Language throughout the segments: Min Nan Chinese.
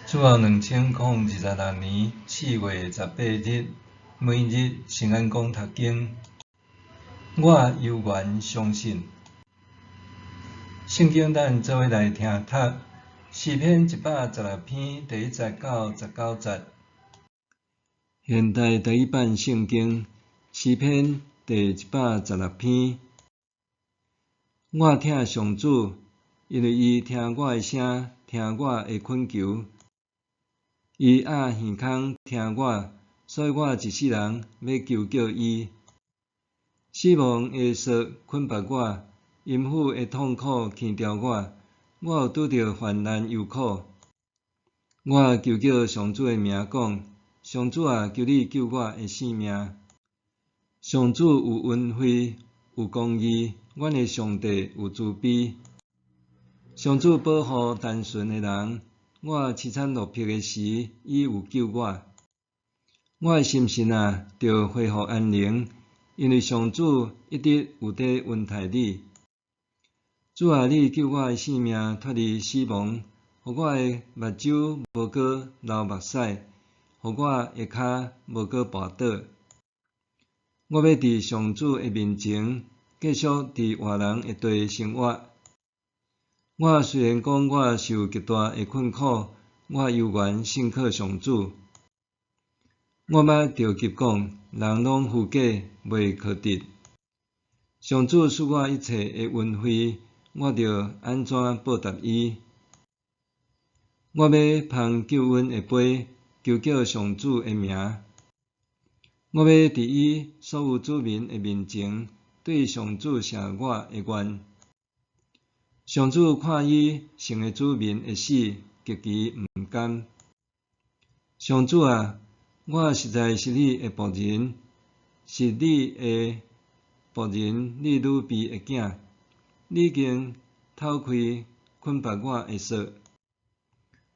主後2026年4月18日，每日聖安講讀經。我猶原相信。聖經咱做伙來聽讀詩篇116篇第一節到19節。現代台語版聖經詩篇第一百十六篇。我疼上主，因為伊聽我的聲，聽我的懇求。伊掩耳孔聽我，所以我一世人欲求告伊。死亡的索捆縛我，陰府的痛苦牽牢我，我有拄著患難憂苦。我求叫上主的名講：上主啊，求你救我的性命。上主有恩惠，有公義，阮的上帝有慈悲。上主保護單純的人。我淒慘落魄的時，伊有救我。我的心神啊，著恢復安寧，因為上主一直有佇恩待你。主啊，你救我的性命脫離死亡，予我的目睭無閣流目屎，予我的跤無閣跋倒。我欲佇上主的面前，繼續佇活人的地生活。我雖然講我受極大的困苦，我猶原信靠上主。我捌著急講，人攏虛假，袂可得。上主賜我一切的恩惠，我著按怎報答伊？我欲捧救恩的杯，求叫上主的名。我欲佇伊所有子民的面前，對上主謝我的願。上主看伊聖的子民的死，極其毋甘。上主啊，我實在是你的僕人，是你的僕人，你女婢的囝。你已經透開捆縛我的索。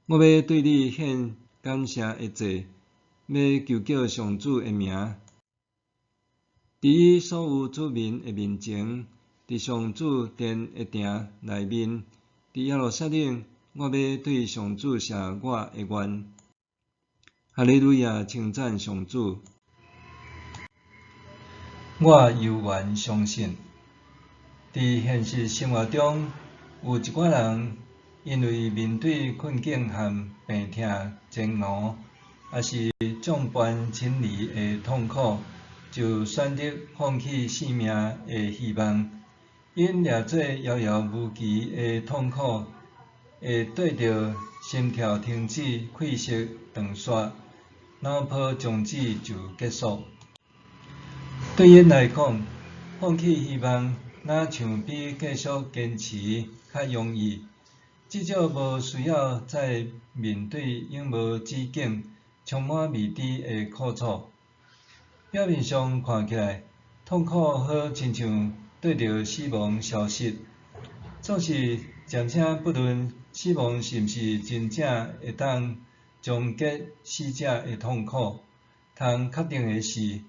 我欲對你獻感謝的祭，欲求叫上主的名。佇伊所有子民的面前，佇上主殿的埕內面，佇耶路撒冷，我欲對上主謝我的願。哈利路亞，稱讚上主。我猶原相信，佇現實生活中，有一寡人因為面對困境和病痛煎熬，抑是眾叛親離的痛苦，就選擇放棄性命的希望。𪜶掠做遙遙無期的痛苦，會綴著心跳停止、氣息斷續、腦波終止就結束。對𪜶來講，放棄希望，若像比繼續堅持較容易。至少無需要再面對永無止境、充滿未知的苦楚。表面上看起來，痛苦好親像綴著死亡消失，總是暫且不論死亡是毋是真正會當終結死者的痛苦，通確定的是，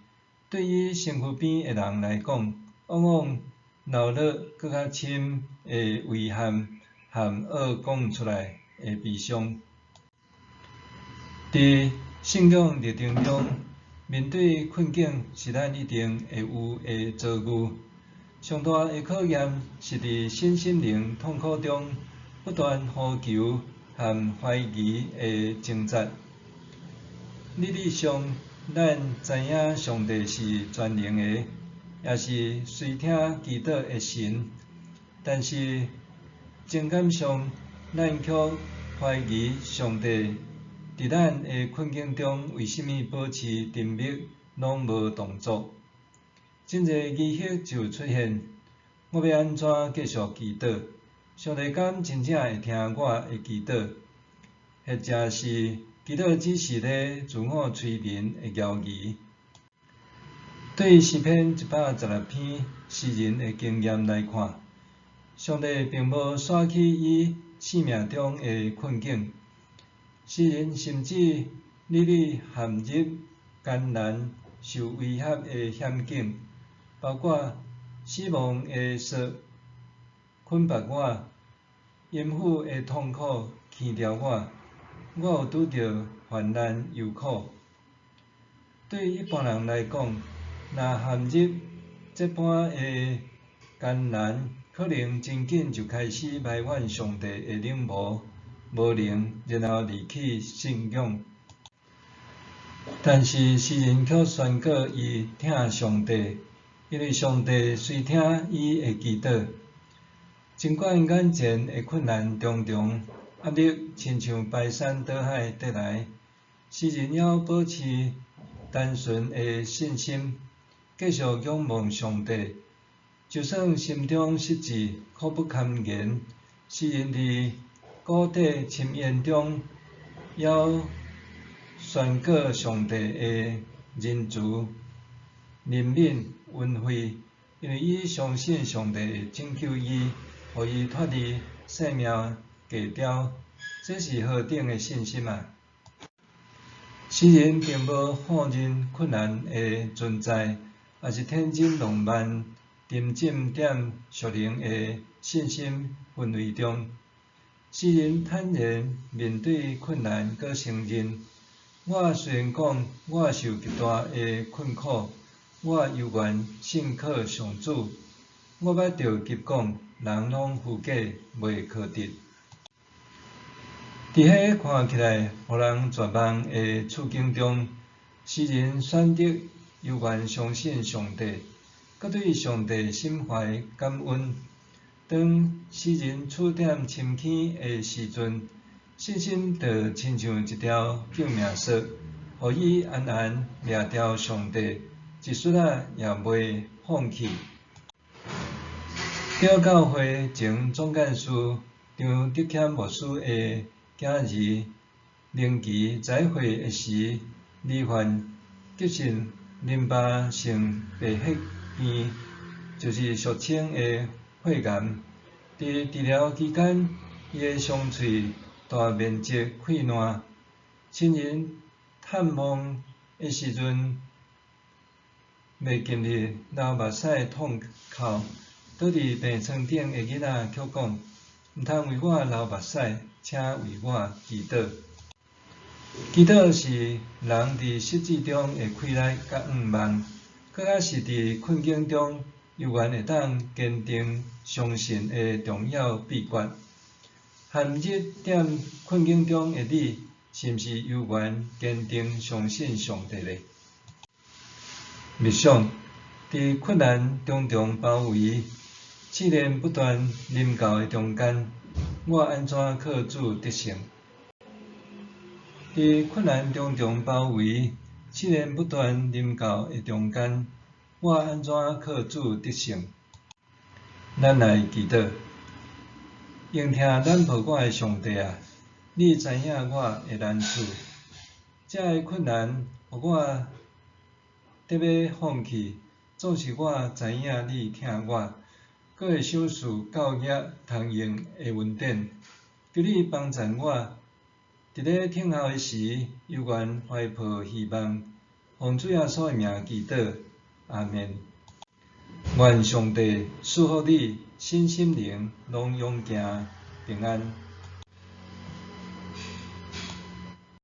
對伊身軀邊的人來講，往往留落閣較深的遺憾和愛講出來的悲傷。佇信仰歷程中，面對困境是咱一定會有的遭遇。上大的考驗是佇身心靈痛苦中不斷呼求和懷疑的掙扎。理智上，咱知影上帝是全能的，也是垂聽祈禱的神。但是情感上，咱卻懷疑上帝佇咱的困境中為啥物保持沉默，攏無動作。真濟疑惑就出現：我欲按怎繼續祈禱？上帝敢真正會聽我的祈禱？或者是祈禱只是咧自我催眠的謠言？對詩篇116篇詩人的經驗來看，上帝並無徙去伊生命中的困境。詩人甚至屢屢陷入艱難、受威脅的險境，包括死亡的索捆縛我，陰府的痛苦牽牢我，我有拄著患難憂苦。對一般人來講，若陷入這般的艱難，可能真緊就開始埋怨上帝的冷漠、無能，然後離棄信仰。但是詩人卻宣告伊疼上帝，因為上帝垂聽伊的祈禱。儘管眼前的困難重重，壓力親像排山倒海得來，詩人猶保持單純的信心，繼續仰望上帝。就算心中失志、苦不堪言，詩人佇谷底深淵中，猶宣告上帝的仁慈、憐憫、恩惠，因為伊相信上帝會拯救伊，予伊脫離性命低潮，這是何等的信心啊！詩人並無否認困難的存在，也是天真浪漫沉浸佇屬靈的信心氛圍中。詩人坦然面對困難，閣承認：我雖然講我受極大的困苦，我猶原信靠上主。我捌著急講，人攏虛假，袂可得。佇彼看起來予人絕望的處境中，詩人選擇猶原相信上帝，閣對上帝心懷感恩。當詩人處踮深坑的時陣，信心就親像一條救命索，予伊安安掠牢上帝，一絲仔也袂放棄。長老會前總幹事張德謙牧師的囝兒靈奇10歲的時，罹患急性淋巴性白血病，就是俗稱的血癌。佇治療期間，伊的雙喙大面積潰爛。親人探望的時陣，袂禁得流目屎痛哭。倒佇病床頂的囡仔卻講：毋通為我流目屎，請為我祈禱。祈禱是人佇失志中的氣力佮向望，閣較是佇困境中猶原會當堅定相信的重要秘訣。陷入踮困境中的你，是毋是猶原堅定相信上帝呢？默想，佇困難重重包圍、試煉不斷臨到的中間，我按怎靠主得勝？佇困難重重包圍、試煉不斷臨到的中間，我按怎靠主得勝？咱來祈禱，應聽咱抱我的上帝啊！你知影我的難處，這个困難予我得欲放棄，總是我知影你疼我，閣會賞賜教業通用的恩典。求你幫贊我，佇咧等候的時，猶原懷抱希望。奉主耶穌的名祈禱，阿們。願上帝賜福你，身心靈攏勇健平安。